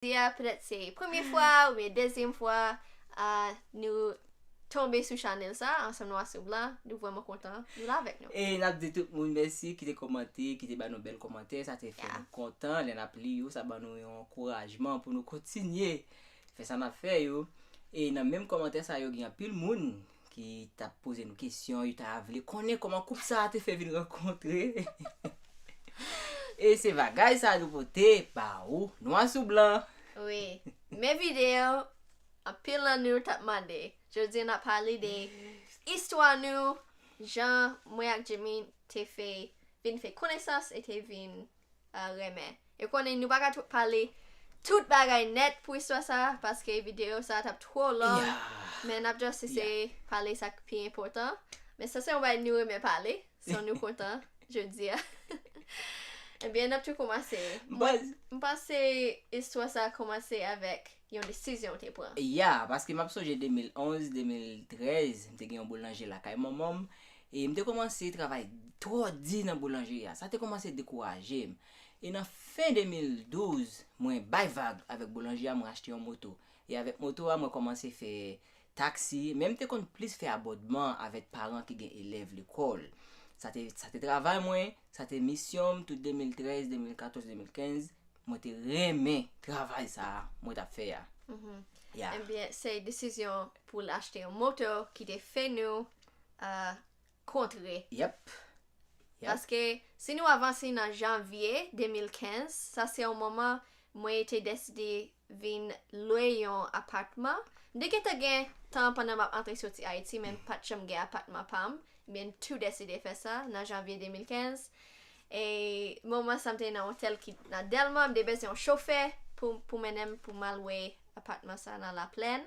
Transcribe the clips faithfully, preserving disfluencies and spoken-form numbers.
Jodi a, petèt se premye fwa oubyen dezyèm fwa a nou tonbe sou chanèl sa, Ansanm Nwa Sou Blan. Nou vrèman kontan nou la avèk nou. E n ap di tout moun mèsi ki te kòmante, ki te ba nou bèl kòmantè. Sa te fè nou kontan. Lè n ap li yo, sa ban nou yon ankourajman pou nou kontinye fè sa n ap fè yo. E nan menm kòmantè sa yo, gen anpil moun ki t ap poze nou kesyon, yo ta vle konnen kòman koup sa a te fè vin rankontre. E se bagay sa nou pote ba ou, nwa sou blan. Wi. Men videyo, anpil nan nou t ap mande. Jodi a n ap pale de istwa nou, jan mwen ak Jimmy te fè vin fè konesans e te vin uh, renmen. E konnen nou pa ka tout pale tout bagay nèt pou istwa sa, paske videyo sa t ap twò long. Men n ap just eseye pale sa k pi enpòtan. Men sa se yon bagay nou renmen pale, so nou kontan jodi a. Ebyen, n ap tou kòmanse. Mwen, m panse istwa sa kòmanse avèk yon desizyon w te pran. Ya, paske m ap sonje de mil onz, de mil trèz, m te gen yon boulanje lakay manman m, e m te kòmanse travay twò di nan boulanje a. Sa te kòmanse dekouraje m. E nan fen de mil douz, mwen bay vag avèk boulanje a, mwen achte yon moto. E avèk moto a, mwen kòmanse fè taksi, men m te konn plis fè abòdman avèk paran ki gen elèv lekòl. Sa te, sa te travay mwen, sa te misyon m tout de mil trèz, de mil katòz, de mil kenz. Mwen te renmen travay sa a mwen t ap fè a. Ya. Ebyen, se desizyon pou l achte yon moto ki te fè nou uh, kontre. Yep. Yep. Paske si nou avanse nan janvye de mil kenz, sa se yon moman mwen te deside vin lwe yon apatman. M te gentan gen tan pandan m ap antre soti Ayiti, men m pa t janm gen apatman pa m. Men m tou deside fè sa nan janvye de mil kenz. E moman sa m te nan otèl ki nan Dèlma, m te bezwen yon chofè pou, pou mennen m pou m al lwe apatman sa nan Laplèn.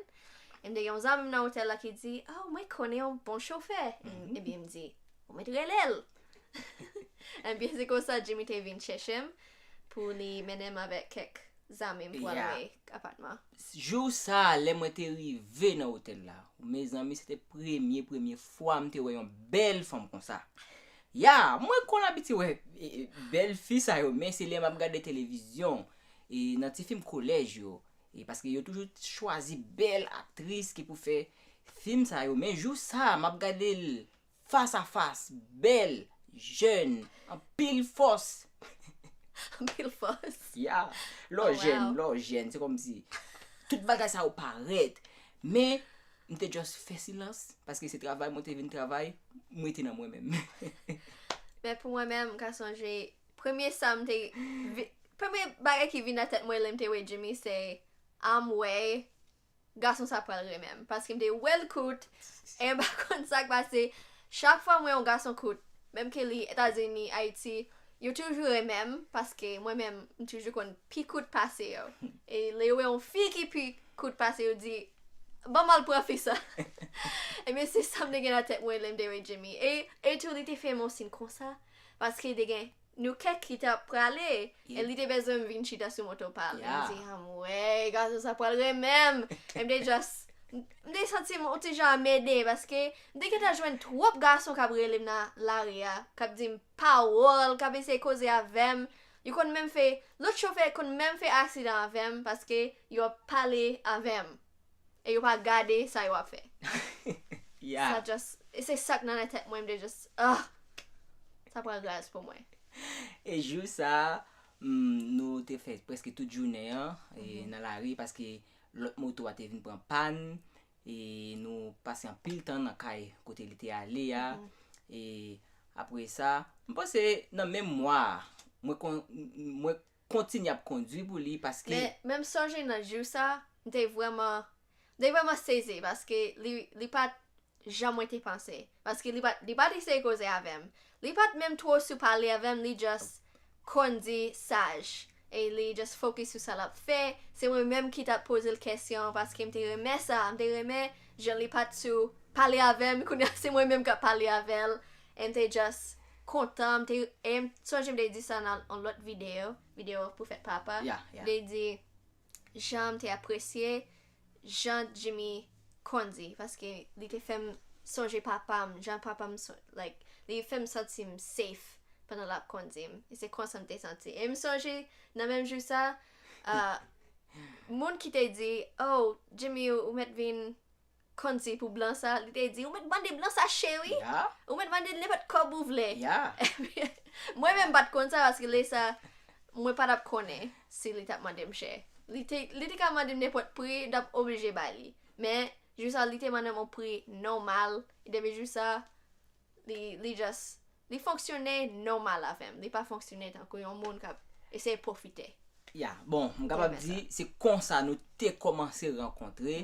E m te gen yon zanmi m nan otèl la ki di, "Oh, mwen konnen yon bon chofè." Ebyen, m di, "Ou mèt rele l." Ebyen, se konsa Jimmy te vin chèche m pou li mennen m avèk kèk zanmi m pou al lwe apatman. Jou sa a, lè mwen te rive nan otèl la, mezanmi, se te premye, premye fwa m te wè yon bèl fanm konsa. Ya, mwen konn abitye wè e, e, bèl fi sa yo, men se lè m ap gade televizyon e nan ti fim kolèj yo, e paske yo toujou chwazi bèl aktris ki pou fè fim sa yo. Men jou sa a, m ap gade l fas a fas, bèl, jèn, anpil fòs. Anpil fòs. Ya. Lè w jèn, lè w jèn, se kòmsi tout bagay sa yo parèt. Men, m te just fè silans, paske se travay mwen te vin travay, m rete nan mwen menm. Men pou mwen menm, m ka sonje, premye sa m te, vi- premye bagay ki vin nan tèt mwen lè m te wè Jimmy, se, "Ah, m wè gason sa pral renmen m." Paske m te wè l kout, e m pa konn sa k pase. Chak fwa m wè yon gason kout, menm ke li Etazini, Ayiti, yo toujou renmen m, paske mwen menm, m toujou konn pi kout pase yo. E lè yo wè yon fi ki pi kout pase yo, di, "Ban m al pran fi sa." Ebyen, se sa m te gen nan tèt mwen lè m te wè Jimmy. E, e tou, li te fè m yon siy konsa, paske te gen nou kèk ki t ap prale, e li te bezwen m vin chita sou moto pa l. M di, "Ah, m wè gason sa pral renmen m." E m te just, m te santi m yon ti jan anmède, paske m te gentan jwenn twòp gason k ap rele m nan lari a, k ap di m pawòl, k ap eseye koze avè m. Yo konn menm fè, lòt chofè konn menm fè aksidan avè m, paske yo ap pale avè m. E yo pa gade sa yo ap fè. Ya. Sa just, e se sa k nan tèt mwen, m te just, ah, sa pran gaz pou mwen. E jou sa a, mm, nou te fè prèske tout jounen an, e nan lari, paske lòt moto a te vin pran pàn, e nou pase anpil tan nan kay kote li te ale a. E apre sa, m panse nan menm mwa a, mwen kon-, mwen kontinye ap kondui pou li, paske Men, men m sonje nan jou sa, m te vrèman, m te vrèman sezi, paske li, li pa t jan mwen te panse. Paske li pa, li pa t eseye koze avè m. Li pa t menm twò sou pale avè m, li just kondi saj. E li just fokis sou sa l ap fè. Se mwen menm ki t ap poze l kesyon, paske m te renmen sa. M te renmen jan li pa t sou pale avè m. Kounye a, se mwen menm k ap pale avè l. E m te just kontan. M te, e m sonje m te di sa nan yon lòt videyo, videyo pou fèt papa. M te di, jan m te apresye jan Jimmy kondi, paske li te fè m sonje papa m, jan papa m, like, li fè m santi m safe pandan l ap kondi m. E se konsa m te santi. E m sonje, nan menm jou sa, uh, Moun ki te di, "Oh, Jimmy, ou mèt vin kondsi pou blan sa," li te di, "Ou mèt mande blan sa cheri. Ya, Ou mèt mande nenpòt kòb ou vle." ya. Mwen menm m pa t konn sa paske lè sa, mwen pa t ap konnen si li t ap mande m chè. Li te, li te ka mande m nenpòt pri, m t ap oblije ba li. Men, jou sa, li te mande m yon pri nòmal. Depi jou sa, li, li just, li fonksyone nòmal avè m. Li pa fonksyone tankou yon moun k ap eseye pwofite. Ya, bon, m kapab Te di se konsa nou te kòmanse rankontre.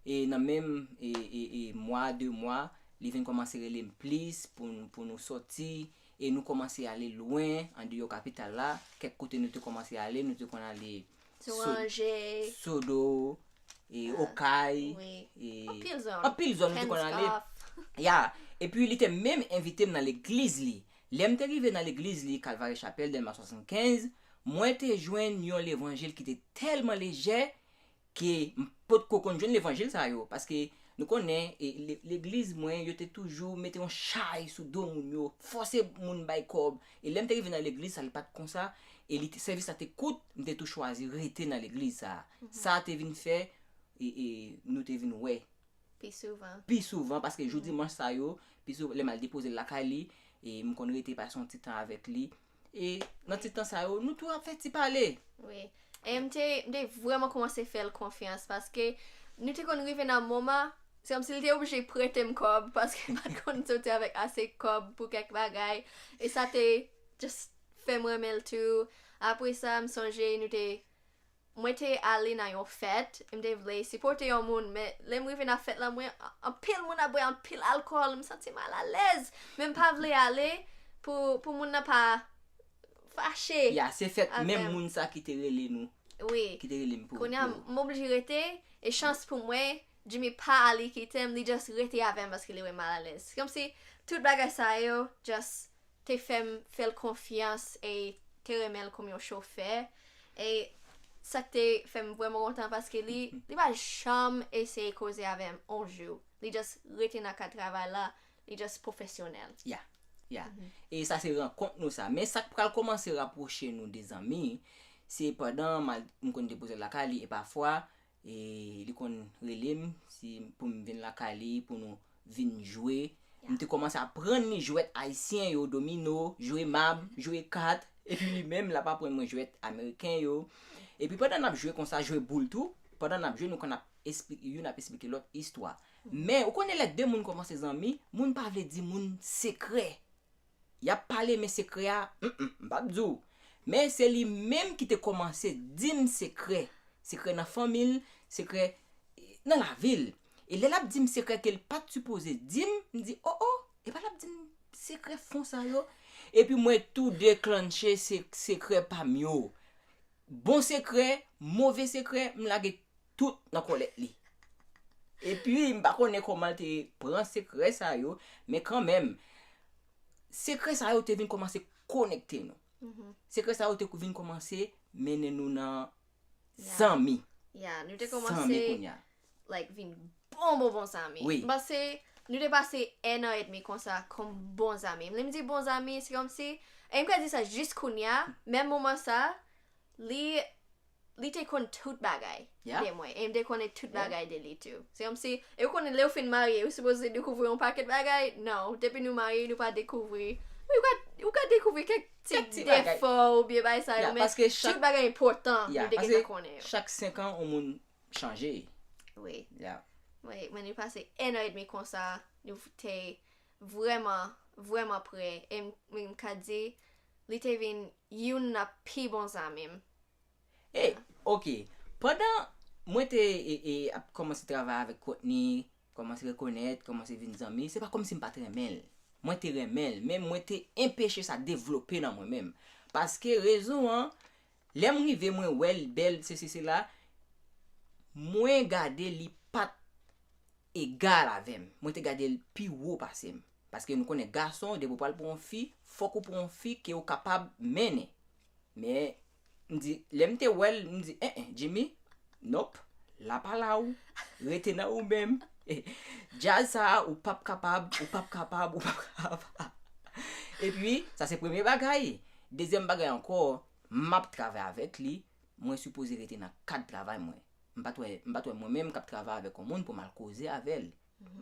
E nan menm e, e, e mwa, de mwa, li vin kòmanse rele m plis pou, n- pou nou sòti. E nou kòmanse ale lwen, andeyò kapital la. Kèk kote nou te kòmanse ale, nou te konn ale Sou Ranje, Sodo, e Okay, wi. E Anpil zòn. Anpil zòn nou te konn ale. Kenskòf. Ya, epi li te menm envite m nan legliz li. Lè m te rive nan legliz li, Kalvari Chapèl, Dèlma swasannkenz, mwen te jwenn yon levanjil ki te tèlman lejè ke m potko konn jwenn levanjil sa yo. Paske nou konnen, e, le- legliz mwen, yo te toujou mete yon chay sou do moun yo, fòse moun bay kòb. E lè m te rive nan legliz, sa li pa t konsa. E li te- sèvis la te kout, m te tou chwazi rete nan legliz sa. Sa te vin fè, e, e, nou te vin wè Pi souvan. pi souvan, paske jou dimanch sa yo, pi souvan, lè m al depoze l lakay li, e m konn rete pase yon ti tan avèk li. E nan ti tan sa yo, nou tou ap fè ti pale. Wi. E m te, m te vrèman kòmanse fè l konfyans paske nou te konn rive nan moman, se kòmsi li te oblije prete m kòb paske m pa t konn soti avèk ase kòb pou kèk bagay. E sa te just fè m renmen l tou. Apre sa, m sonje nou te, mwen te ale nan yon fèt, e m te vle sipòte yon moun, men lè m rive nan fèt la, mwen, anpil moun ap bwè anpil alkòl, m santi m alalèz, men m pa vle ale pou, pou moun nan pa fache. Ya, se fèt Avè menm m. Moun sa ki te rele nou, Wi. Ki te rele m pou. Kounye a, m oblije rete, e chans pou mwen, Jimmy pa ale kite m, li just rete avè m paske li wè m alalèz. Se kòmsi tout bagay sa yo just te fè m fè l konfyans e te renmen l kòm yon chofè. E sa k te fè m vrèman kontan paske li, li pa janm eseye koze avè m yon jou. Li just rete nan kad travay la, li just pwofesyonèl. Ya, ya. E sa se rankont nou sa. Men sa k pral kòmanse rapwoche nou de zanmi, se pandan m al- m konn depoze l lakay li, e pafwa, e li konn rele m si pou m vin lakay li, pou nou vin jwe. M te kòmanse aprann li jwèt ayisyen yo, domino, jwe mab, jwe kat. Epi li menm, l ap aprann mwen jwèt ameriken yo. Epi pandan n ap jwe konsa, jwe boul tou, pandan n ap jwe, nou konn ap espli- youn ap esplike lòt istwa. Men, ou konnen lè de moun kòmanse zanmi, moun pa vle di moun sekrè. Y ap pale, men sekrè a, mm, mm, m p ap di w. Men se li menm ki te kòmanse di m sekrè. Sekrè nan fanmi l, sekrè, eh, nan lavi l. E lè l ap di m sekrè ke l pa t sipoze di m, m di, "O, o, e pa l ap di m sekrè fon sa yo?" Epi mwen tou deklanche se- sekrè pa m yo. Bon sekrè, move sekrè, m lage tout nan kòlèt li. Epi, m pa konnen kòman l te pran sekrè sa yo, men kanmenm, sekrè sa yo te vin kòmanse konekte nou. Sekrè sa yo te vin kòmanse mennen nou nan zanmi. Ya, nou te Zanmi kòmanse, kounye a. like, vin bon, bon, bon zanmi. Wi. M panse, nou te pase en an edmi konsa kòm bon zanmi. Lè m di bon zanmi, se kòmsi, e m ka di sa jis kounye a, menm moman sa, li, li te konn tout bagay Ya. de mwen. E m te konnen tout bagay de li tou. Se kòmsi, e ou konnen lè ou fin marye, ou sipoze dekouvri yon pakèt bagay. Non, depi nou marye, nou pa dekouvri. Wi, ou ka, ou ka dekouvri kèk ti Kèk ti bagay. defo oubyen bagay sa yo, Ya, men paske chak- tout bagay enpòtan, Ya, nou te paske gentan konnen yo. Chak senk an, yon moun chanje. Wi. Ya. Wi, men nou pase en an edmi konsa, nou te vrèman, vrèman pre. E m, m ka di, li te vin youn nan pi bon zanmi m. E, ok. Pandan mwen te e, e, ap kòmanse travay avèk Courtney, kòmanse rekonèt, kòmanse vin zanmi, se pa kòmsi m pa t renmen l. Mwen te renmen l, men mwen te enpeche sa devlope nan mwen menm. Paske rezon an, lè m rive, mwen wè l bèl, se, se, se la, mwen gade li pa t egal avè m. Mwen te gade l pi wo pase m. Paske nou konnen gason, depi w pral pran yon fi, fòk ou pran yon fi ke w kapab mennen. Men, m di, lè m te wè l, m di, en, en, Jimmy, nop, la pa la ou, rete nan ou menm. Djaz sa a, ou p ap kapab, ou p ap kapab, ou p ap kapab. Epi, sa se premye bagay. Dezyèm bagay ankò, m ap travay avèk li, mwen sipoze rete nan kad travay mwen. m pa t wè, m pa t wè mwen menm k ap travay avèk yon moun pou m al koze avè l.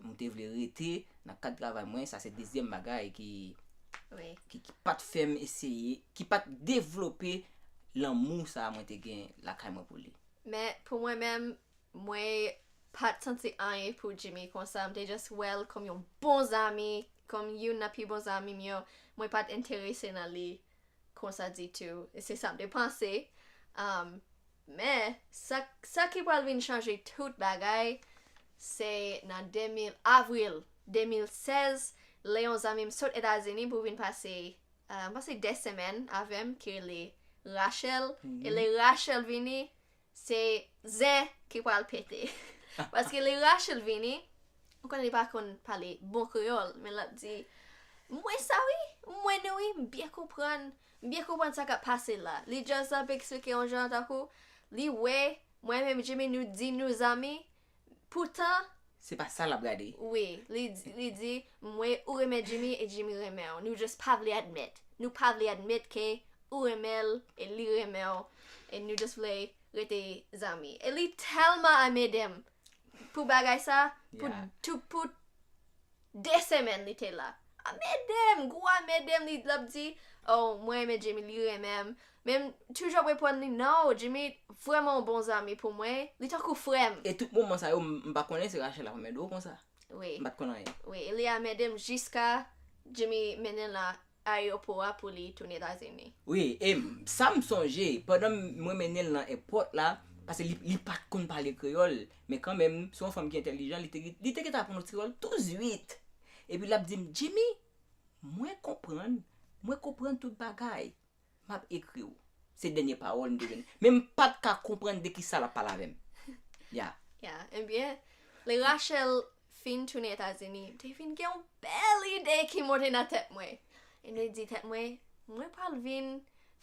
M te vle rete nan kad travay mwen, sa se dezyèm bagay ki, Wi. ki, ki pa t fè m eseye, ki pa t devlope lanmou sa a mwen te gen lakay mwen pou li. Men pou mwen menm, mwen pa t santi anyen pou Jimmy konsa. M te just wè l kòm yon bon zanmi, kòm youn nan pi bon zanmi m yo. Mwen pa t enterese nan li konsa ditou. E se sa m te panse. Um, men, sa, sa ki pral vin chanje tout bagay, se nan de mil, avril de mil sèz, lè yon zanmi m sot Etazini pou vin pase, uh, m panse de semèn avè m, ki rele Rachel. E lè Rachel vini, se zen ki pral pete. Paske lè Rachel vini, ou konnen li pa konn pale bon kreyòl, men l ap di, "M wè sa wi, m wè nou wi, m byen konprann, m byen konprann sa k ap pase la." Li just ap eksplike yon jan tankou, li wè, mwen menm Jimmy nou di nou zanmi, poutan, Se pa sa l ap gade. Wi, li, di- li di, "M wè ou renmen Jimmy e Jimmy renmen w. Nou just pa vle admèt. Nou pa vle admèt ke ou renmen l e li renmen w. E nou just vle rete zanmi." E li tèlman anmède m pou bagay sa, pou, Yeah. tou, pou de semèn li te la. Anmède m, gwo anmède m, li l ap di, "Oh, mwen renmen Jimmy, li renmen m." Men m toujou ap reponn li, "Non, Jimmy vrèman yon bon zanmi pou mwen. Li tankou frè m." E tout moman sa yo, m m pa konnen se Rachel la anmède w konsa. Wi, M pa t konn anyen. wi, e li anmède m jiska Jimmy mennen l nan ayewopò a pou li tounen Etazini. Wi, e m- sa m sonje, pandan m- mwen mennen l nan èpòt la, paske li, li pa t konn pale kreyòl, men kanmenm, se yon fanm ki entèlijan, li te, li te gentan aprann yon ti kreyòl touzwit. Epi l ap di m, "Jimmy, mwen konprann, mwen konprann tout bagay. M ap ekri w." Se dènye pawòl m te jwenn. Men m pa t ka konprann de ki sa l ap pale avè m. Ya. Ya, ebyen, lè Rachel fin tounen Etazini, m te vin gen yon bèl ide ki monte nan tèt mwen. E m te di tèt mwen, "Mwen pral vin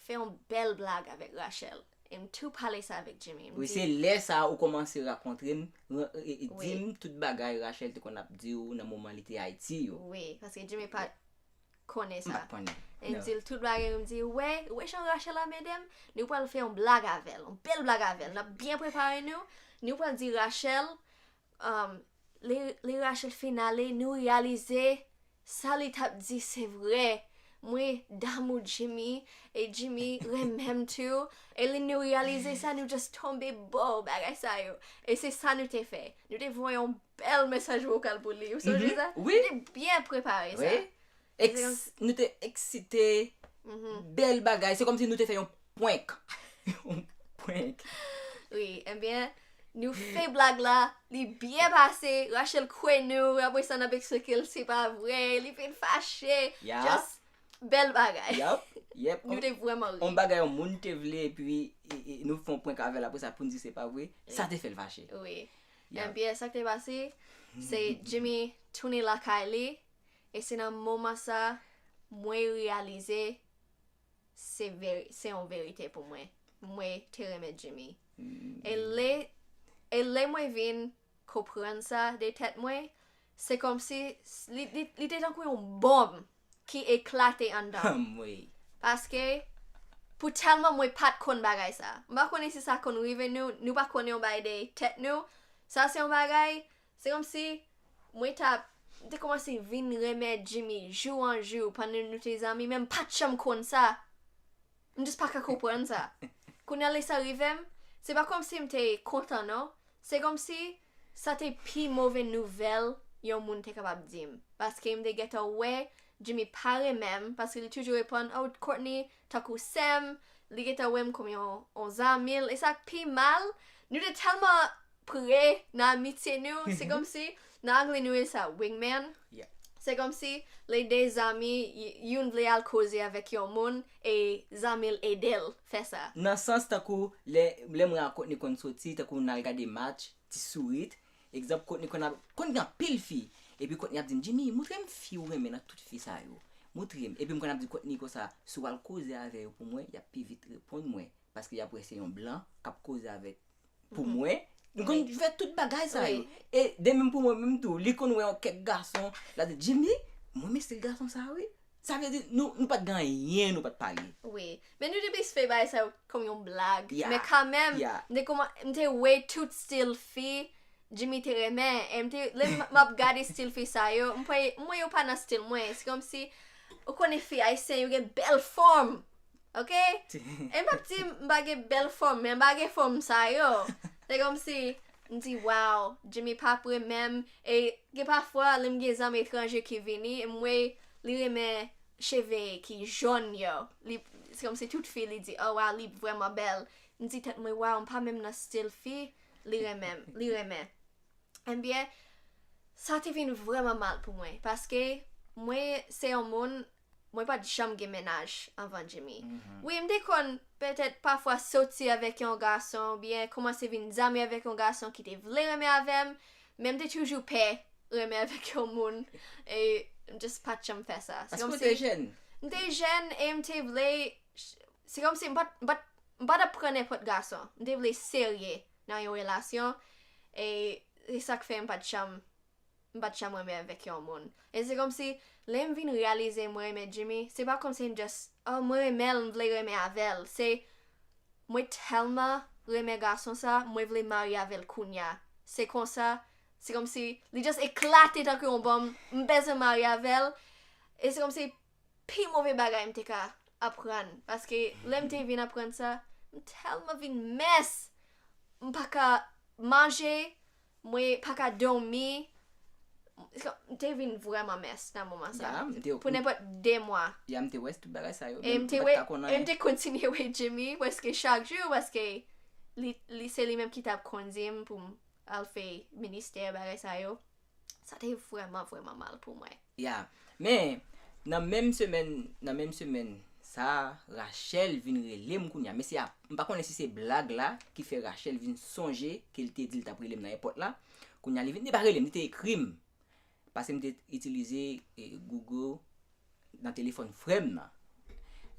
fè yon bèl blag avèk Rachel." E m tou pale sa avèk Jimmy. M Wi, di, se lè sa a ou kòmanse rakontre m, ran- e- e- Wi. di m tout bagay Rachel te konn ap di w nan moman li te Ayiti yo. Wi, paske Jimmy pa t konnen M sa. pa t konnen. E m Non. di l tout bagay, m di, "Wè, wè jan Rachel anmède m, nou pral fè yon blag avè l, yon bèl blag avè l. N ap byen prepare nou, nou pral di Rachel, um, lè, lè Rachel fin ale, nou reyalize sa li t ap di se vrè. Mwen damou Jimmy, e Jimmy renmen m tou." E lè nou reyalize sa, nou just tonbe bò bagay sa yo. E se sa nou te fè. Nou te voye yon bèl mesaj vokal pou li. Ou sonje sa? Wi. Nou te byen prepare sa. Wi. Ex- nou te eksite. Bèl bagay. Se kòmsi nou te fè yon prank. Yon prank. Wi, ebyen, nou fè blag la, li byen pase, Rachel kwè nou, apre sa n ap eksplike l se pa vre, li vin fache, Ya. Just bèl bagay. Yep, yep. Nou te vrèman ri. On bagay yon moun te vle, epi e- e- nou fè yon prank avè l, apre sa pou n di se pa vre, sa te fè l fache. Wi. Ya. Ebyen, sa k te pase, se Jimmy tounen lakay li, e se nan moman sa, mwen reyalize se veri- se yon verite pou mwen. Mwen te renmen Jimmy. E lè, e lè mwen vin konprann sa de tèt mwen, se kòmsi s- li, li, li te tankou yon bonm ki eklate anndan. Anmwey. Paske, pou tèlman mwen pa t konn bagay sa. M pa konnen si sa konn rive nou, nou pa konnen yon bagay de tèt nou. Sa se yon bagay, se kòmsi mwen t ap, m te kòmanse vin renmen Jimmy jou an jou pandan nou te zanmi, men m pa t janm konn sa. M just pa ka konprann sa. Kounye a lè sa rive m, se pa kòmsi m te kontan non. Se kòmsi sa te pi move nouvèl yon moun te kapab di m. Paske m te gentan wè Jimmy pa renmen m, paske li toujou reponn, "Oh, Courtney tankou sè m." Li gentan wè m kòm yon, yon zanmi l. E sa k pi mal, nou te tèlman pre nan amitye nou, se kòmsi, nan anglè nou rele sa wingman. Yeah. Se kòmsi, lè de zanmi, y- youn vle al koze avèk yon moun, e zanmi l ede l fè sa. Nan sans tankou, lè, lè mwen ak Courtney konn soti, tankou n al gade match, ti sourit, egzanp, Courtney konn ap, konn gen anpil fi, epi Courtney ap di m, "Jimmy, montre m fi ou renmen nan tout fi sa yo. Montre m." Epi m konn ap di Courtney konsa, "Si w al koze avè yo pou mwen, y ap pi vit reponn mwen, paske y ap wè se yon blan k ap koze avèk pou mwen." M konn fè tout bagay sa yo. Wi. E de menm pou mwen menm tou, li konn wè yon kèk gason, l ap di, "Jimmy, mwen renmen stil gason sa wi." Sa vle di, nou, nou pa t gen anyen, nou pa t pale. Wi. Men nou te plis fè bagay sa yo kòm yon blag. Yeah. Men kanmenm, Yeah. m te kòman, m te wè tout stil fi Jimmy te renmen. E m te, lè m m ap gade stil fi sa yo, m kwè, m wè yo pa nan stil mwen. Se kòmsi, ou konnen fi ayisyen, yo gen bèl fòm. Ok? E m p ap di m pa gen bèl fòm, men m pa gen fòm sa yo. Se kòmsi, m di, wow, Jimmy p ap renmen m. E gen pafwa, lè m gen zanmi etranje ki vini, e m wè li renmen cheve ki jòn yo. Li, se kòmsi tout fi, li di, oh wow, li vrèman bèl. M di tèt mwen, wow, m pa menm nan stil fi, li renmen m, li renmen. Ebyen, sa te vin vrèman mal pou mwen, paske mwen se yon moun, mwen pa t janm gen mennaj anvan Jimmy. Wi, m te konn petèt pafwa soti avèk yon gason, oubyen kòmanse vin zanmi avèk yon gason ki te vle renmen avè m, men m te toujou pè renmen avèk yon moun, e m just pa t janm fè sa. Se Paske w kòmsi te jèn. M te jèn e m te vle, se kòmsi m pa t, m pa t, m pa t ap pran nenpòt gason. M te vle serye nan yon relasyon, e se sa k fè m pa t janm, m pa t janm renmen avèk yon moun. E se kòmsi, lè m vin reyalize mwen renmen Jimmy, se pa kòmsi m just, oh, mwen renmen l, m vle renmen avè l. Se, mwen tèlman renmen gason sa, mwen vle marye avè l kounya. Se konsa, se kòmsi, li just eklate tankou yon bonm, m bezwen marye avè l. E se kòmsi, pi move bagay m te ka aprann. Paske lè m te vin aprann sa, m tèlman vin mès. M pa ka manje, mwen pa ka dòmi. M te vin vrèman mès nan moman sa. Ya, m te- Pou nenpòt de mwa. Ya, m te wè tout bagay sa yo. E Men m te m pa wè, t ka konn e m anyen. Te kontinye wè Jimmy prèske chak jou paske li, li se li menm ki t ap kondi m pou m al fè ministè bagay sa yo. Sa te vrèman, vrèman mal pou mwen. Ya. Men, nan menm semèn, nan menm semèn sa, Rachel vin rele m kounya. Men se ap, m pa konnen si se blag la ki fè Rachel vin sonje ke l te di l t ap rele m nan èpòt la. Kounya li vin, li pa rele m, li te ekri m. Paske m te itilize eh, Google nan telefòn frè m nan.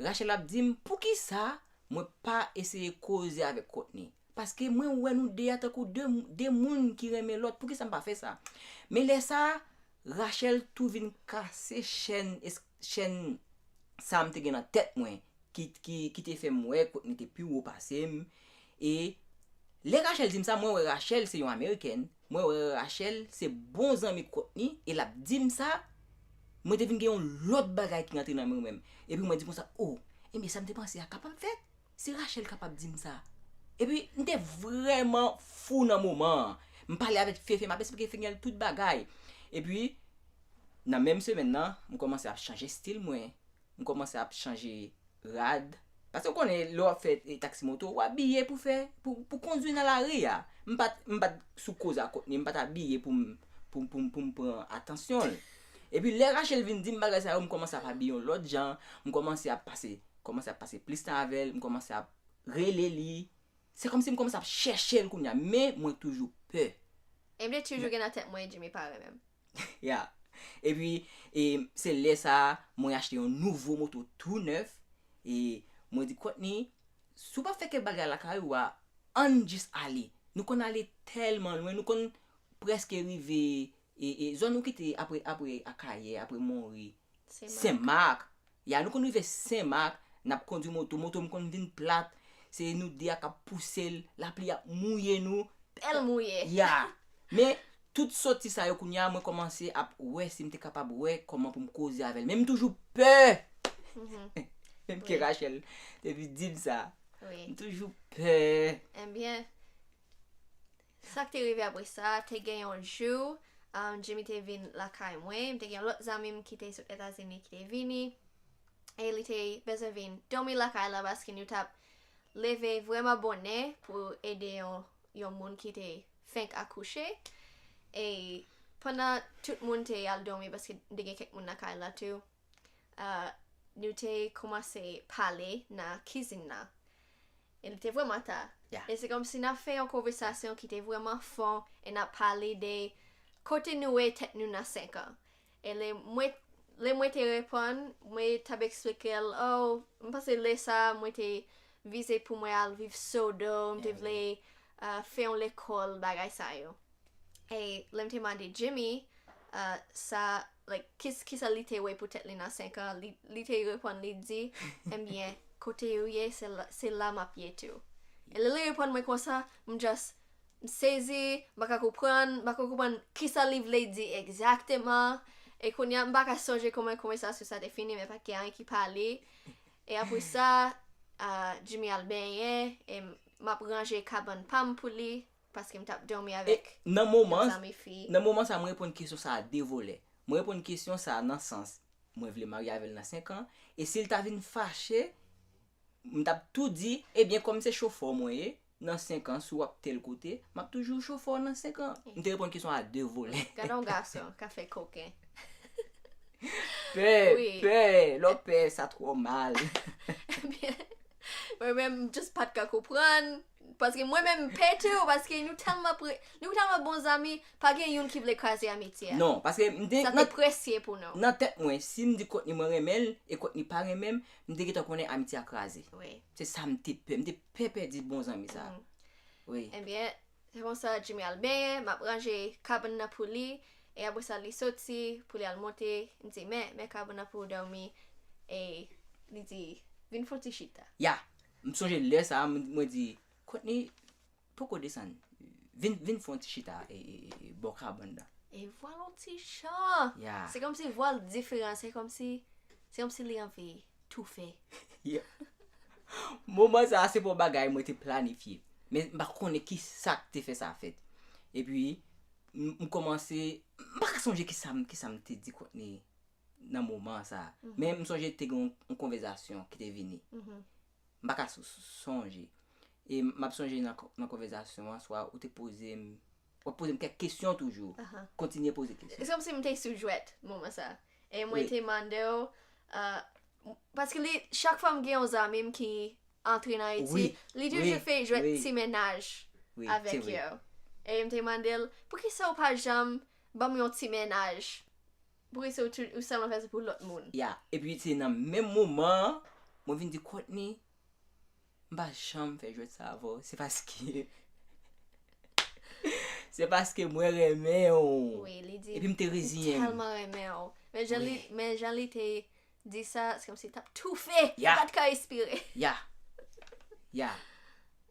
Rachel ap di m, poukisa mwen pa eseye koze avèk Courtney? Paske mwen wè nou de a tankou de, de moun ki renmen lòt. Poukisa m pa fè sa? Men lè sa, Rachel tou vin kase chèn, es- chèn sa m te gen nan tèt mwen, ki, ki, ki te fè m wè Courtney te pi wo pase m. E lè Rachel di m sa, mwen wè Rachel se yon Amerikèn, mwen wè Rachel se bon zanmi Courtney, e l ap di m sa, mwen te vin gen yon lòt bagay ki rantre nan mwen menm. Epi mwen di konsa, oh, ebyen sa m te panse a kapab fèt? Si Rachel kapab di m sa. Epi m te vrèman fou nan moman an. M pale avèk Fefe, m ap esplike Fefe tout bagay. Epi, nan menm semèn nan, m kòmanse ap chanje stil mwen. M kòmanse ap chanje rad. Paske w konnen, lè w ap fè eh, taksi moto, w abiye pou fè, pou, pou kondwi nan lari a. M pa t, m pa t sou koz a Courtney, m pa t abiye pou m, pou, pou, pou m pran atansyon l. Epi lè Rachel vin di m bagay sa yo, m kòmanse ap abiye yon lòt jan, m kòmanse ap pase, kòmanse ap pase plis tan avè l, m kòmanse ap rele li. Se kòmsi m kòmanse ap chèche l kounya, men mwen toujou pè. E m te toujou gen nan tèt mwen Jimmy pa renmen m. Ya. Epi, e, se lè sa a, mwen achte yon nouvo moto tou nèf. E mwen di Courtney, si w pa fè kèk bagay lakay ou a, ann jis ale. Nou konn ale tèlman lwen, nou konn prèske rive e, e, zòn nou kite apre, apre Akayè, apre Monri, Senmak. Ya, nou konn rive Senmak, n ap kondwi moto, moto m konn vin plat, se nou de a k ap pouse l, lapli ap mouye nou. Bèl mouye. Ya. Men, tout soti sa yo kounya, mwen kòmanse ap wè si m te kapab wè kòman pou m koze avè l. Men m toujou pè. Menm ke Rachel te vin di m sa. M toujou pè. Ebyen, sa k te rive apre sa, te gen yon jou, um, Jimmy te vin lakay mwen, m te gen lòt zanmi m ki te sot Etazini ki te vini, e li te bezwen vin dòmi lakay la paske nou t ap leve vrèman bonè pou ede yon, yon moun ki te fenk akouche. E pandan tout moun te al dòmi, paske m te gen kèk moun lakay la tou, uh, nou te kòmanse pale nan kizin nan. E li te vrèman ta. E se kòmsi n ap fè yon konvèsasyon ki te vrèman fon, e n ap pale de kote nou wè tèt nou nan senk an. E lè mwen, lè mwen te reponn, mwen t ap eksplike l, oh, m panse lè sa a, mwen te vize pou mwen al viv Sodo, m te vle uh, fè yon lekòl, bagay sa yo. E lè m te mande Jimmy, uh, sa, like, kis, kisa li te wè pou tèt li nan senk an, li, li te reponn, li di, ebyen, kote ou ye, se la, se la m ap ye tou. E lè li reponn mwen konsa, m just, m sezi, m pa ka konprann, m pa ka konprann kisa li vle di egzakteman. E kounye a, m pa ka sonje kòman konvèsasyon sa te fini, men pa t gen anyen ki pale. E apre sa, ah, Jimmy al benyen, e m ap ranje kabann pa m pou li, paske m t ap dòmi avèk yon zanmi fi. Nan moman sa, mwen reponn kesyon sa a de volè. Mwen reponn kesyon sa a nan sans, mwen vle marye avè l nan senk an, e si l ta vin fache, m t ap tou di, ebyen, kòm se chofè mwen ye, nan senk an, si w ap tèl kote, m ap toujou chofè w nan senk an. M te reponn kesyon a de volè. Gade yon gason k ap fè koken. Pè, pè, lè w pè, sa twò mal. Ebyen, mwen menm, m just pa t ka konprann. Paske mwen menm, m pè tou, paske nou tèlman pre, nou tèlman bon zanmi, pa gen youn ki vle kraze amitye a. Non, paske m te, Sa te presye pou nou. Nan tèt mwen, si m di Courtney mwen renmen l, e Courtney pa renmen m, m te gentan konnen amitye a kraze. Wi. Se sa m te pè, m te pè pèdi bon zanmi sa. Wi. Ebyen, se konsa Jimmy al benyen, m ap ranje kabann nan pou li, e apre sa li soti pou li al monte, m di, men, men kabann nan pou w dòmi, e li di, vin fè yon ti chita. Ya, m sonje lè sa a, m- mwen di, Courtney, poko desann, vin, vin fè yon ti chita e, e, e, bò kabann nan. E vwala yon ti jan. Ya. Se kòmsi vwa l diferan, se kòmsi, se kòmsi li anvi toufe. Ya. Moman sa a, se pa yon bagay mwen te planifye. Men m pa konnen ki sa k te fè sa fèt. Epi, m m kòmanse, m pa ka sonje ki sa m, ki sa m te di Courtney nan moman sa a. Men m sonje te gen yon, yon konvèsasyon ki te vini. M pa ka s- s- sonje. E m ap sonje nan, nan konvèsasyon an, swa ou te poze m, w ap poze m kèk kesyon toujou. Kontinye poze kesyon. Se kòmsi m te sou jwèt moman sa. E mwen te mande w, uh, paske li, chak fwa m gen yon zanmi m ki antre nan etid, li toujou fè jwèt ti mennaj avèk yo. E m te mande l, poukisa w pa janm ban m yon ti mennaj? Poukisa w tou- ou sèlman fè sa pou lòt moun? Ya, epi se nan menm moman an, mwen vin di Courtney, m pa janm fè jwèt sa avè w. Se paske, se paske mwen renmen w. Wi, li di, Epi m te reziyen m. Tèlman renmen w. Men jan li, men jan li te di sa, se kòmsi l t ap toufe. Li pa t ka respire. Ya. Ya.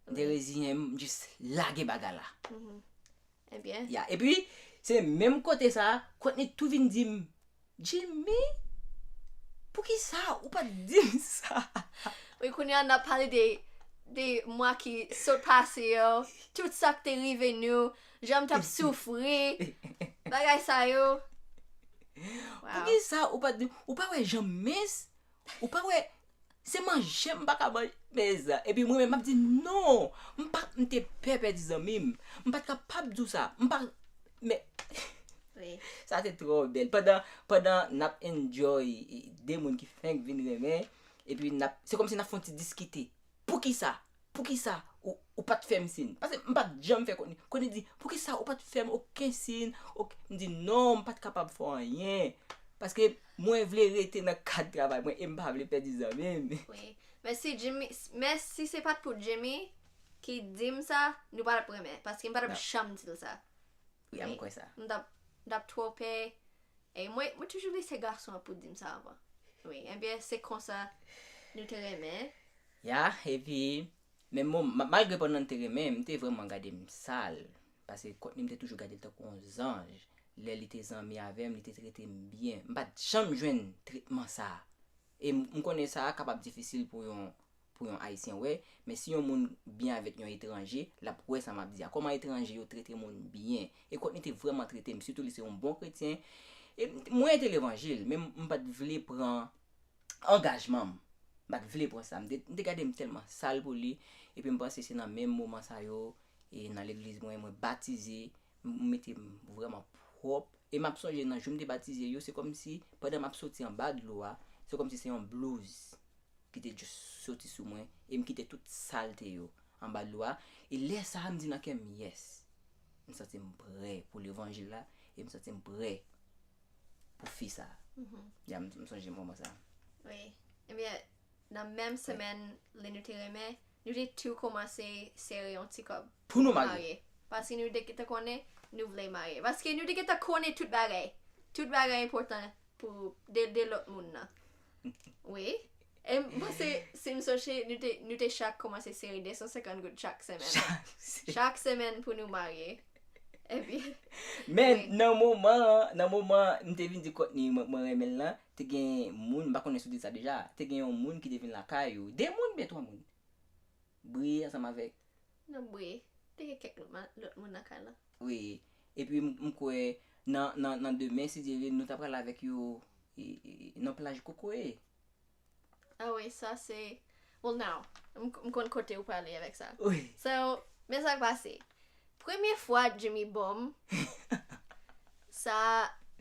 M te reziyen m, m jis lage bagay la. Ebyen. Ya. Epi, se menm kote sa, Courtney tou vin di m, Jimmy, poukisa ou pa t di m sa? Wi, kounye a n ap pale de, de mwa ki sot pase yo, tout sa k te rive nou, jan m t ap soufri, bagay sa yo. Wow. Poukisa ou pa t di, ou pa wè jan m mens? Ou pa wè, se manje m pa ka manje. Mezanmi. Epi mwen menm, m ap di, non, m pa, m te pè pèdi zanmi m. M pa t kapab di w sa. M pa, men, Wi. Sa te twò bèl. Pandan, pandan n ap enjoy, e, de moun ki fenk vin renmen, epi n ap, se kòmsi n ap fè yon ti diskite. Poukisa? Poukisa ou, ou pa t fè m siy? Paske m pa t janm fè Courtney. Courtney di, poukisa ou pa t fè m okenn siy? Ok, m di, non, m pa t kapab fè w anyen. Paske mwen vle rete nan kad travay mwen e m pa vle pèdi zanmi m. Wi. Men si Jimmy, men si se pa t pou Jimmy ki di m sa, nou pa t ap renmen. Paske m pa t ap janm di l sa. Wi, a m kwè sa. M t ap, m t ap twò pè. E mwen, mwen toujou vle se gason an pou di m sa avan. Wi, ebyen, se konsa nou te renmen. Ya, epi, men bon, ma- malgre pandan n te renmen, m te vrèman gade m sal. Paske Courtney, m te toujou gade l tankou yon zanj. Lè li te zanmi avè m, li te trete m byen. M pa t janm jwenn tretman sa a. E m, m konnen sa a kapab difisil pou yon, pou yon Ayisyen wè, men si yon moun byen avèk yon etranje, l ap wè sa m ap di a. Kòman etranje yo trete moun byen. E Courtney te vrèman trete m, sitou li se yon bon kretyen. E m, mwen te levanjil, men m, m pa t vle pran angajman m. M pa t vle pran sa. M te, m te gade m tèlman sal pou li. Epi m panse se nan menm moman sa yo, e nan legliz mwen, mwen batize, m, m mete m vrèman pwòp. E m ap sonje nan jou m te batize yo, se kòmsi, pandan m ap soti anba dlo a, se kòmsi se yon blouz ki te just soti sou mwen, e m kite tout salte yo anba dlo a. E lè sa a, m di nan kè m, yes, m santi m prè pou levanjil la, e m santi m prè pou fi sa a. Ya, m, m sonje moman sa a. Wi. Ebyen, nan menm semèn lè nou te renmen, nou te tou kòmanse sere yon ti kòb. Pou nou marye. Paske nou te gentan konnen, nou vle marye. Paske nou te gentan konnen tout bagay. Tout bagay enpòtan pou de, de lòt moun nan. Wi. E m panse, si m sonje, nou te, nou te chak kòmanse sere de san senkant goud chak semèn. Chak se- Chak semèn pou nou marye. Epi, Men wi. Nan moman, nan moman m te vin di Courtney mwen, mwen renmen l lan, te gen moun, m pa konnen si w te di sa deja, te gen yon moun ki te vin lakay ou. De moun, byen twa moun. Bri ansanm avèk Non, bri. Te gen kèk lòt ma- lòt moun nan kay lan. Wi. Epi m, m kwè nan, nan, nan demen, si Dye vle, nou ta pral avèk yo e, e, nan plaj kokoye. Ah wi, sa se, well, now, m, m konn kote ou prale avèk sa. Wi. So, men sa k pase. Premye fwa Jimmy ban m, sa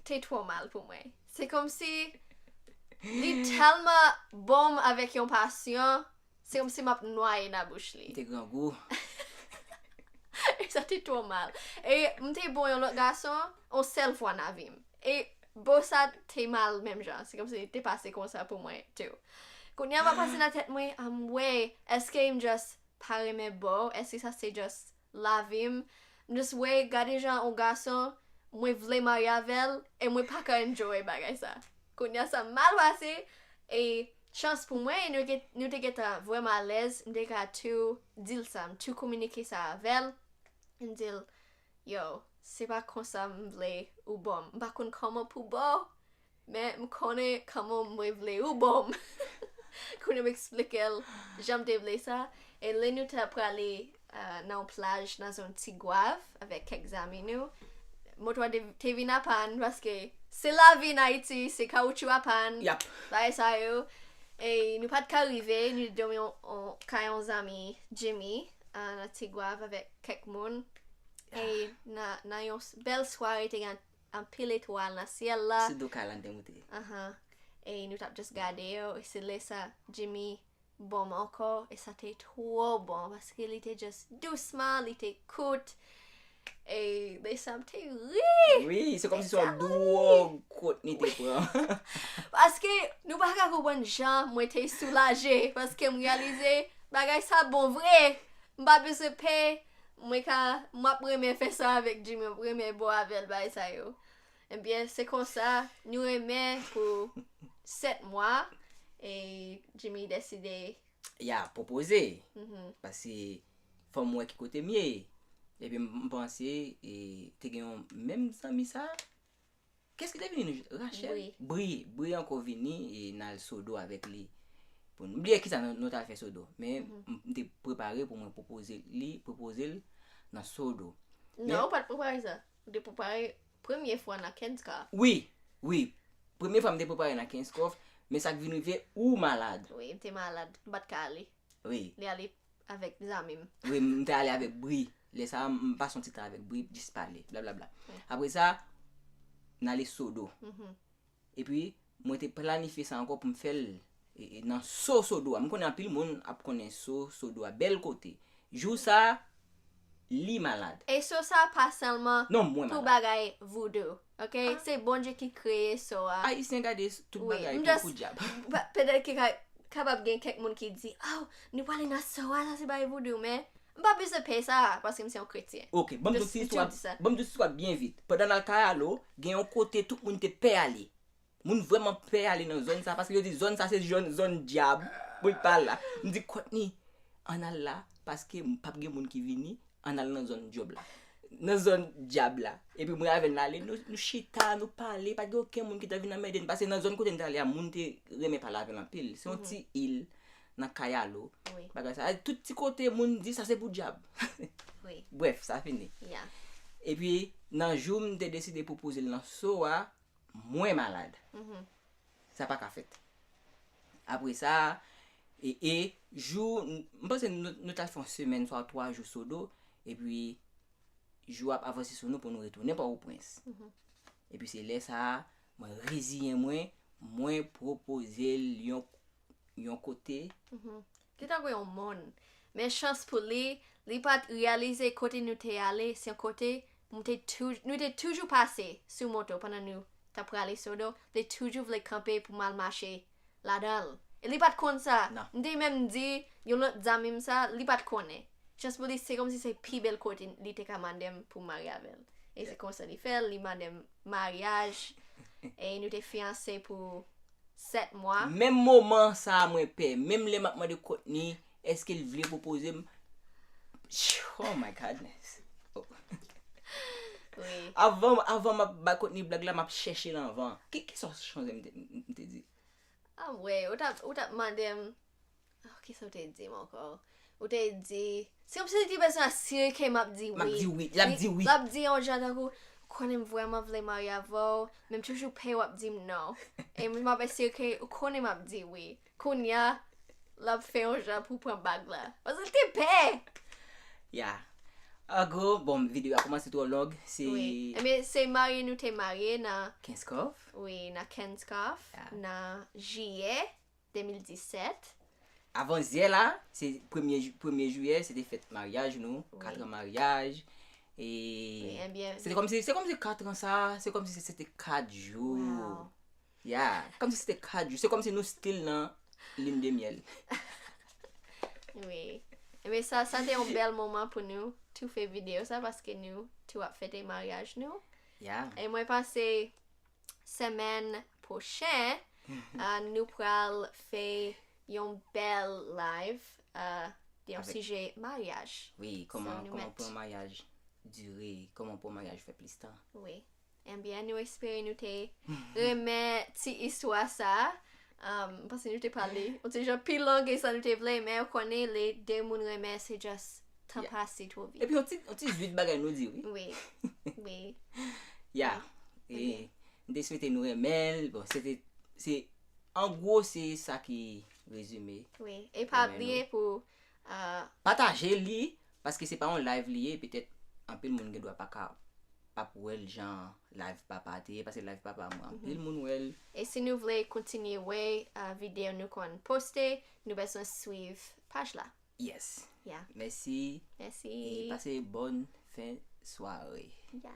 te twò mal pou mwen. Se kòmsi li tèlman ban m avèk yon pasyon, se kòmsi m ap nwaye nan bouch li. Li te grangou. E sa te twò mal. E m te bon yon lòt gason, yon sèl fwa nan vi m. E bon, sa te mal menm jan. Se kòmsi li te pase konsa pou mwen tou. Kounye a m ap pase nan tèt mwen, um, wè, èske m just pa renmen ba w? Èske sa se just lavi m? M just wè, gade jan yon gason, mwen vle marye avè l, e mwen pa ka enjoy bagay sa. Kounye a sa mal pase, e chans pou mwen, nou, gen, nou te gentan vrèman alèz, m te ka tou di l sa, m tou kominike sa avè l. M di l, yo, se pa konsa m vle ou ban m. M pa konn kòman pou ba w, men m konnen kòman mwen vle ou ban m. Kounye a m eksplike l jan m te vle sa. E lè nou t ap prale uh, nan yon plaj, nan zòn Tigwav, avèk kèk zanmi nou. Moto a te, te vin apann, paske se lavi n Ayiti, se kawoutchou apann, Yap. Bagay sa yo. E nou pa t ka rive, nou te dòmi yon, yon, kay yon zanmi Jimmy, uh, nan Tigwav avèk kèk moun. E nan, nan yon s- bèl sware, te gen anpil etwal nan syèl la. Sou do kay la n te moute. Ahan. E nou t ap just gade yo, e se lè sa Jimmy ban m ankò, e sa te twò bon, paske li te just dousman, li te kout, e lè sa m te ri! Wi, se kòmsi se yon dwòg Courtney te pran. Paske nou pa ka konprann jan mwen te soulaje, paske m reyalize bagay sa bon vre. M pa bezwen pè, mwen ka, m ap renmen fè sa avèk Jimmy, m ap renmen ba w avè l, bagay sa yo. Ebyen, se konsa, nou renmen pou sèt mwa, e Jimmy deside. Ya, pwopoze. Mhm. Paske fò m wè ki kote m ye. Epi m, m panse, e, te gen yon menm zanmi sa. Kès ki te vini nou? Rachel? Bri. Bri, Bri ankò vini, e n al Sodo avèk li. Pou n, m bliye kisa nou, nou t al fè Sodo. Men m, m te prepare pou mwen pwopoze li, pwopoze l nan Sodo. Non, ou pa t prepare sa. Ou te prepare premye fwa nan Kenska. Wi, wi. Premye fwa m te prepare nan Kenskof, men sa k vin rive, ou malad. Wi, m te malad. M pa t ka ale. Wi. Li ale avèk zanmi m. Wi, m te ale avèk Bri. Lè sa a, m pase yon ti tan avèk Bri, jis pale, blablabla. Wi. Apre sa, n ale Sodo. Mhm. Epi, mwen te planifye sa ankò pou m fè l e, e, nan So Sodo a. M konnen anpil moun ap konnen So Sodo a. Bèl kote. Jou sa a, li malad. E So sa pa sèlman Non, mwen pou malad. Bagay voodoo, ok? Ah. Se Bondye ki kreye So a. Ayisyen gade s- tout Wi, bagay m pou, just pou dyab. pa- petèt ke ka- kapab gen kèk moun ki di, oh, nou prale nan So a, sa se bagay voodoo, men m pa bezwen pè sa, paske m se yon kretyen. Ok, ban m di w Just, ti m istwa, di sa. Ban m di w ti istwa byen vit. Pandan n al Kayalo, gen yon kote tout moun te pè ale. Moun vrèman pè ale nan zòn sa, paske yo di zòn sa se zòn, zòn dyab. Pou l pa la. M di, Courtney, ann al la, paske m p ap gen moun ki vini, ann al nan zòn dyòb la. Nan zòn dyab la. Epi mwen avè l n ale, nou, nou chita, nou pale, pa t gen okenn moun ki t ap vin anmède n. Paske nan zòn kote n t ale a, moun te renmen pale avè l anpil. Se yon Mhm. ti il nan Kayalo. Wi. Bagay sa. Tout ti kote, moun di sa se pou dyab. Wi. Brèf, sa fini. Ya. Epi, nan jou m te deside pwopoze l nan So a, mwen malad. Mhm. Sa pa ka fèt. Apre sa, e, e jou, m panse nou, nou t al fè yon semèn, swa twa jou Sodo, epi jou ap avanse sou nou pou nou retounen Pòtoprens. Mhm. Epi se lè sa a, mwen reziyen mwen, mwen pwopoze l yon, yon kote. Mhm. Li tankou yon mòn. Men chans pou li, li pa t reyalize kote nou te ale, se yon kote m te tou-, nou te toujou pase sou moto pandan nou t ap prale Sodo, li toujou vle kanpe pou m al mache ladan l. E li pa t konn sa. Non. M te menm di yon lòt zanmi m sa, li pa t konnen. Chans pou li, se kòmsi se pi bèl kote li te ka mande m pou m marye avè l. E se konsa li fè l, li mande m maryaj. E nou te fiyanse pou sèt mwa. Menm moman sa a mwen pè. Menm lè m ap mande Courtney èske l vle pwopoze m. Oh my godness. Oh. Wi. Avan, avan m ap ba Courtney blag la, m ap chèche l anvan. Ki, ki sa w sonje m te, m te di? Ah, wi, ou t ap, ou t ap mande m. Oh, ki sa w te di m ankò? Ou te di. Se kòmsi li te bezwen asire ke m ap di wi. M ap di wi. L ap di wi. L ap di yon jan tankou, ou konnen m vrèman vle marye avè w, men m toujou pè w ap di m non. E m ap asire ke ou konnen m ap di wi. Kounye a, l ap fè yon jan pou pran bag la. Paske l te pè! Ya. An gwo, bon, videyo a kòmanse twò long. Se Wi. Ebyen, se marye nou te marye nan, Kenskòf. Wi, nan Kenskòf, Ya. Nan jiyè de mil disèt. Avan yè la, se premye, ju- premye jiyè, se te fèt maryaj nou. Wi. Katran maryaj. E Wi, ebyen, se te kòmsi, se kòmsi katran sa, se kòmsi se te kat jou. Wow. Ya, kòmsi se te kat jou. Se kòmsi nou still nan lin de myèl. Wi. Ebyen, sa, sa te yon bèl moman pou nou tou fè videyo sa, paske nou tou ap fete maryaj nou. Ya. E mwen panse semèn pwochen, ah, nou pral fè yon bèl live, ah, de yon Avèk sijè maryaj. Wi, So, kòman, nou kòman mèt- pou yon maryaj dire, kòman pou yon maryaj fè plis tan. Wi. Ebyen, nou espere nou te renmen ti istwa sa. Um, paske nou te pale. Yon ti jan pi long ke sa nou te vle, men ou konnen lè de moun renmen, se just tan Yeah. pase twò vit. Epi yon ti, yon ti zwit bagay nou di, wi. Wi. Wi. Ya. E, m te swete nou renmen l. Bon, se te, se, an gwo, se sa ki rezime. Wi. E pa Renmen bliye pou, ah, Pataje li, paske se pa yon live li ye, petèt anpil moun gen dwa pa ka, p ap wè l jan live papa te ye, paske live papa mwen, anpil moun wè l. E si nou vle kontinye wè, ah, videyo nou konn poste, nou bezwen swiv paj la. Yes. Ya. Mèsi. Mèsi. E pase bòn fen sware. Ya.